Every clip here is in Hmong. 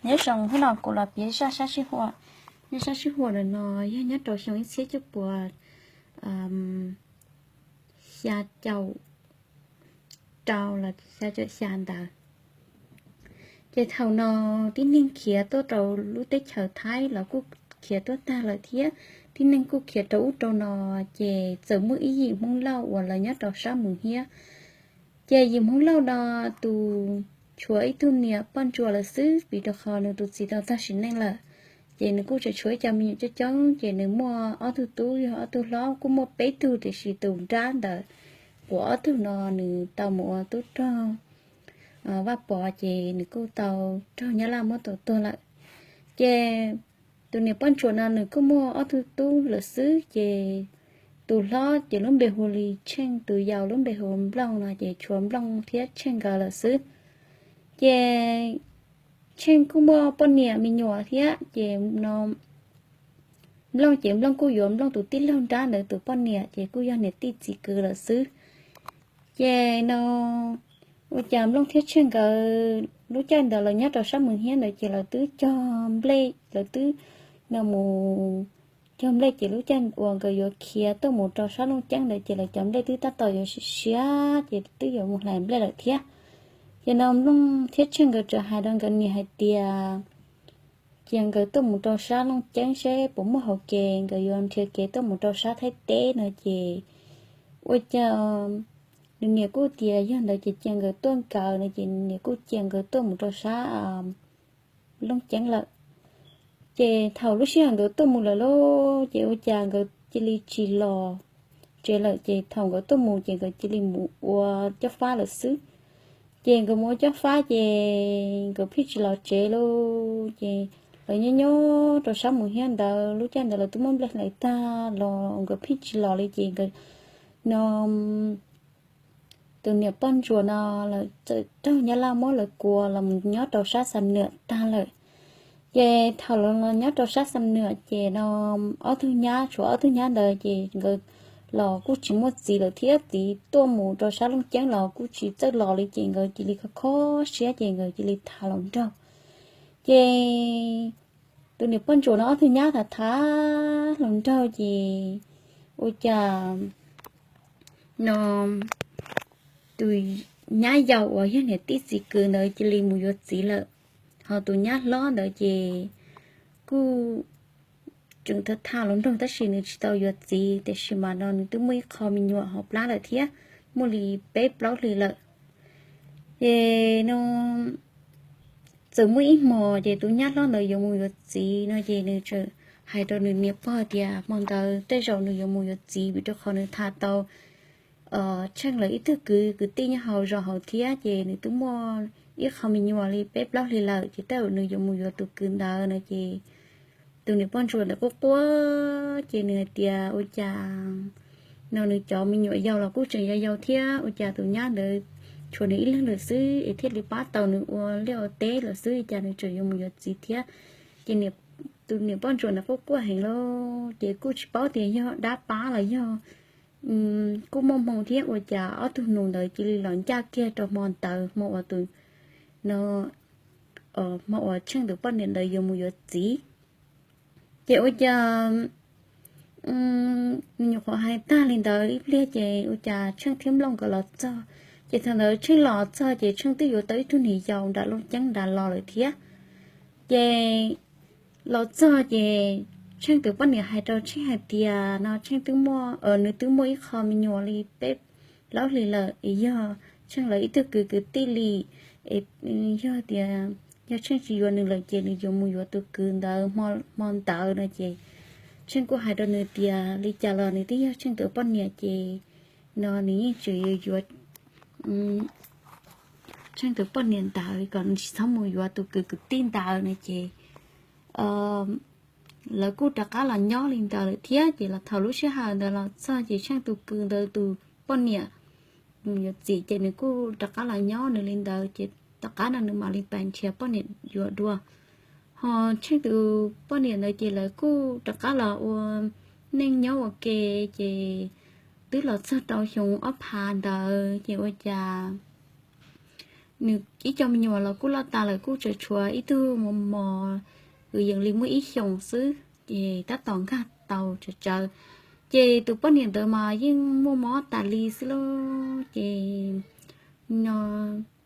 Nyob zoo, hnub no kuv los piav zaj sab sij huam. Zaj sab sij huam no yog nyob rau xyoo ib txhiab cuaj puas xya caum rau los xya caum xya ntawd. Ces thaum no tib neeg khiav tuaj rau lub teb chaws Thaib los kuj khiav tuaj tag lawm thiab, tib neeg kuj khiav rau ub rau no. Ces txawm muaj ib yim Hmoob Lauj uas lawv nyob rau sab Mus Hiab. Ces yim Hmoob Lauj no tus tshuav ib tug niam poj ntsuam lawm xwb, vim rau qhov nws tus txiv tau tag sim neej lawm. Ces nws kuj tseem tshuav ib co me nyuam coob coob, ces nws muaj ob tug tub, yog ob tug hlob kuj muaj peb tug, tiam sis tus nrab ntawd uas ob tug no nws tau mus ua tub rog Vaj Pov, ces nws kuj tau raug Nyab Laj muab tua tuag lawm. Ces tus niam poj ntsuam no nws kuj muaj ob tug tub lawm xwb, ces tus hlob ces lub npe hu li Tsheej, tus yau lub npe hu Nplooj no, ces tshuav Nplooj thiab Tsheej nkawd lawm xwb. Ces Tsheej kuj muaj poj niam me nyuam thiab, ces no Nplooj ces Nplooj kuj yuav Nplooj tus tij laug nrab ntawd tus poj niam, ces kuj yog niam tij txiv kwv lawm xwb. Ces no ua cas Nplooj thiab Tsheej nkawd lub caij ntawd lawv nyob rau sab Mus Hiab ntawd ces lawv twb cog nplej, lawv twb no mus cog nplej, ces lub caij uas nkawd yuav khiav tuaj mus rau sab Looj Ceeb ntawd ces lawv cov nplej twb tab tom yuav siav siav, ces twb yuav mus hlais nplej lawm thiab. Ces no Nplooj thiab Tsheej nkawd txawm hais rau nkawd niam hais tias cia nkawd tuaj mus rau sab Looj Ceeb seb puas muaj hauv kev, nkawd yuav nrhiav kev tuaj mus rau sab Thaib teb no. Ces ua cas nws niam kuj tias yog ntawd ces cia nkawd tuaj nkaus no, ces nws niam kuj cia nkawd tuaj mus rau sab Looj Ceeb lawm. Ces thaum lub sij hawm nkawd tuaj mus lawm lauj, ces ua cas nkawd cia li tsis los tsev lawm. Ces thaum nkawd tuaj mus ces nkawd cia li mus ua cob fab lawm xwb. Ces nkawd mus ua cob fab ces nkawd pheej tsis los tsev lauj. Ces lawv nyob nyob rau sab Mus Hiab ntawd, lub caij ntawd lawv twb muab nplej hlais tag los nkawd pheej tsis los li. Ces nkawd no tus niam poj ntsuam no lawv txawm raug Nyab Laj muab lawv kuas los nyob rau sab Xam Nwam tag lawm. Ces thaum los nyob rau sab Xam Nwam ces no ob tug nyab, tshuav ob tug nyab ntawd ces nkawd los kuj tsis muaj txiv lawm thiab, txiv tuaj mus rau sab Looj Ceeb los kuj tsis txawj los li. Ces nkawd cia li kho kho siab, ces nkawd cia li tham hluas nraug. Ces tus niam poj ntsuam no ob tug nyab tham tham hluas nraug ces ua cas no tus nyab yau uas yog niam tij txiv kwv ntawd cia li mus yuav txiv lawm. Ho tus nyab hlob ntawd ces kuj tseem tham tham hluas nraug tab sis nws tsis tau yuav txiv, tiam sis mas no nws twb muaj ib qho me nyuam hauv plab lawm thiab, muaj li peb plaub hlis lawm. Ces no txawm muaj ib hmos ces tus nyab hlob ntawd yuav mus yuav txiv no ces nws txawm hais rau nws niam pog tias hmo ntawd tej zaum nws yuav mus yuav txiv, vim rau qhov nws tham tau Tsheej lawv ib tug kwv, kwv tij nyob hauv zos hauv thiab, ces nws twb muaj ib qho me nyuam li peb plaub hlis lawm, ces tej zaum nws yuav mus yuav tus kwv ntawd no. Ces tus niam poj ntsuam ntawd quaj quaj ces nws hais tias ua cas no nws cov me nyuam yau los kuj tseem yau yau thiab, ua cas tus nyab ntawd tshuav nws ib leeg lawm xwb es thiaj li pab tau nws ua liaj ua teb lawm xwb, cas nws tseem yuav mus yuav txiv thiab. Ces tus niam poj ntsuam ntawd quaj quaj heev lawm, ces kuj tsis paub tias yog dab pab los yog kuj muaj hmoo thiab, ua cas ob tug nus ntawd cia li los ncaj kiag rau hmo ntawd, hmo uas tus no hmo uas Tsheej tus poj niam ntawd yuav mus yuav txiv. Ces ua cas nws nyuam qhuav hais tag li ntawd ib pliag ces ua cas Tsheej thiab Nplooj nkawd los txog. Ces thaum ntawd Tsheej los txog ces Tsheej twb yuav tau ib tug niam yau nram Looj Ceeb nrad los lawm thiab. Ces los txog ces Tsheej tus poj niam hais rau Tsheej hais tias no Tsheej twb muaj, nws twb muaj ib qho me nyuam li peb plaub hlis lawm, es yog Tsheej lawv ib tug kwv, kwv tij li, es yog tias yog Tsheej tsis yuav nws lawm ces nws yuav mus yuav tus kwv ntawd hmo ntawd no. Ces Tsheej kuj hais rau nws tias li cas los nws twb yog Tsheej tus poj niam ces no nws yeej tseem yuav Tsheej tus poj niam ntawd, kom nws tsis txhob mus yuav tus kwv, kwv tij ntawd no. Ces lawv kuj rov qab los nyob li ntawd lawm thiab. Ces los thaum lub sij hawm ntawd los txog ces Tsheej tus kwv ntawd tus poj niam mus yuav txiv ces nws kuj rov qab los nyob nws li ntawd, ces tom qab no nws mam li pais nrhiav poj niam yuav dua. Ho Tsheej tus poj niam ntawd ces lawv kuj rov qab los ua neej nyob ua ke, ces twb los txog rau xyoo ob phav ntawd ces ua cas nws ib co me nyuam los kuj loj tas lawm, kuj tseem tshuav ib tug mos mos, kwv yees li muaj ib xyoos xwb ces tab tom nkag tau tsawv tsawv. Ces tus poj niam ntawd mas yeej muaj mob tas li xwb lauj. Ces no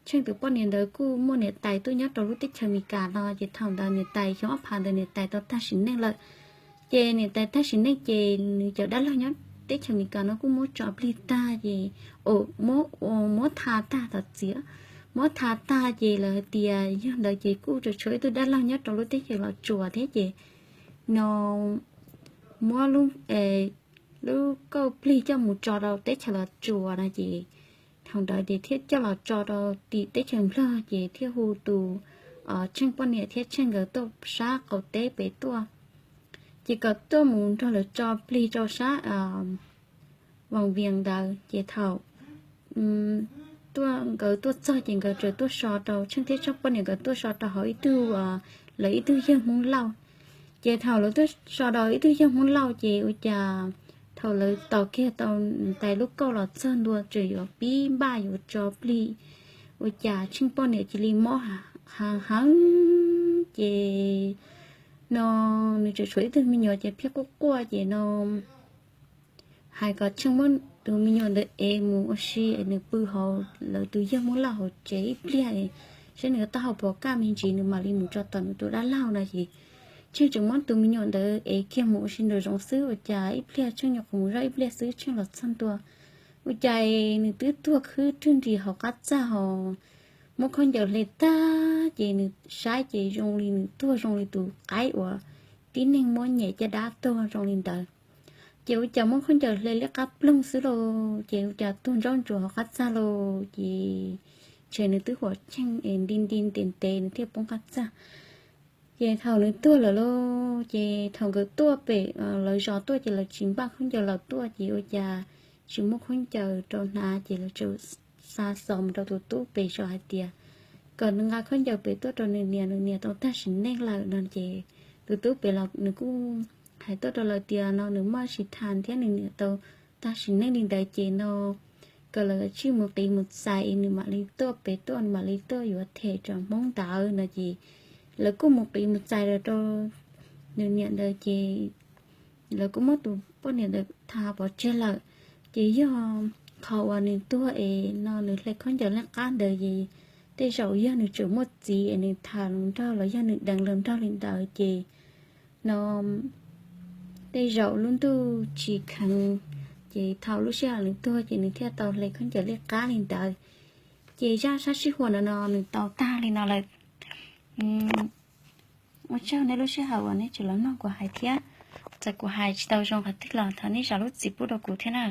Tsheej tus poj niam ntawd kuj muaj niam tais tuaj nyob rau lub teb chaws Amelikas no, ces thaum ntawd niam tais xyoo ob phav ntawd niam tais tau tag sim neej lawm. Ces niam tais tag sim neej ces nws cov dab laug nyob teb chaws Amelikas no kuj muab tso plig tag ces, muab tha tag tom txiv, muab tha tag ces lawv hais tias yog ntawd ces kuj tseem tshuav ib tug dab laug nyob rau lub teb chaws Los Tsuas thiab ces no muab lub kauj plig coj mus tso rau teb chaws Los Tsuas no ces thaum ntawd ces thiaj coj los tso rau tim teb chaws Nplog ces thiaj hu tus Tsheej poj niam thiab Tsheej nkawd tuaj sab qaum teb pem tuaj. Ces kom tuaj mus nrog lawv tso plig rau sab Voos Vias ntawd ces thaum nkawd tuaj txog ces nkawd tseem tuaj so rau, Tsheej thiab Tsheej poj niam nkawd tuaj so rau hauv ib tug, lawv ib tug yawg Hmoob Lauj. Ces thaum lawv tuaj so rau ib tug yawg Hmoob Lauj ces ua cas thaum lawv tos kiag tau niam tais lub kauj los txog ntua tseem yuav pib npaj yuav tso plig, ua cas Tsheej poj niam cia li mob heev heev ces no nws tseem tshuav ib tug me nyuam ces pheej quaj quaj ces no hais kom Tsheej muab tus me nyuam ntawd ev mus ua si es nws pw hauv lawv tus yawg Hmoob Lauj hauv tsev ib pliag, saib nws taub hau puas kaj me ntsis nws mam li mus tso tom nws tus dab laug no ces Tsheej tseem muab tus me nyuam ntawd ev kiag mus ua si nraum zoov xwb, ua cas ib pliag Tsheej nyuam qhuav mus zoj ib pliag xwb Tsheej los txog ntua, ua cas nws twb tuag khwb rwg nris hauv qab txag hos. Muab khaub ncaws hle tag ces nws saib ces zoo li nws tuag zoo li tus qaib uas tib neeg muab nyem caj dab tuag zoo li ntawd. Ces ua cas muab khaub ncaws hle liab qab ploog xwb lauj, ces ua cas tuag ntsaub ntsuav hauv qab txag lauj, ces ntshe nws twb huam cheej es nti nti ntev ntev nws thiaj poob qab txag. Ces thaum nws tuag lawm lauj, ces thaum nkawd tuaj pem lawv zos tuaj ces lawv tsis npaj khaub ncaws los tuaj ces ua cas tsis muaj khaub ncaws rau hnav ces lawv tseem xa xov mus rau tus tub pem zos hais tias kom nws nqa khaub ncaws pem tuaj rau nws niam, nws niam tau tag sim neej lawm no ces tus tub pem los nws kuj hais tuaj rau lawv tias no nws muaj sis tham thiab nws niam tau tag sim neej li ntawd ces no kom lawv tsij mus qiv mus txais es nws mam li tuaj pem tuaj, nws mam li tuaj yuav them rau Hmoob ntawd no ces lawv kuj mus qiv mus txais los rau nws niam ntawd ces lawv kuj muab tus poj niam ntawd tha pov tseg lawm. Ces yog qhov uas nws tuag es no nws hle khaub ncaws liab qab ntawd es tej zaum yog nws tseem muaj txiv es nws tham hluas nraug los yog nws deev hluas nraug li ntawd ces no tej zaum lub ntuj tsis kheev, ces thaum lub sij hawm nws tuag ces nws thiaj tau hle khaub ncaws liab qab li ntawd. Ces zaj sab sij huam no no nws tau tag li no lawm. Ua tsaug nej lub sij hawm uas nej tseem los mloog kuv hais thiab. Txawm kuv hais tsis tau zoo qhov twg los thov nej zam lub txim pub rau kuv thiab na.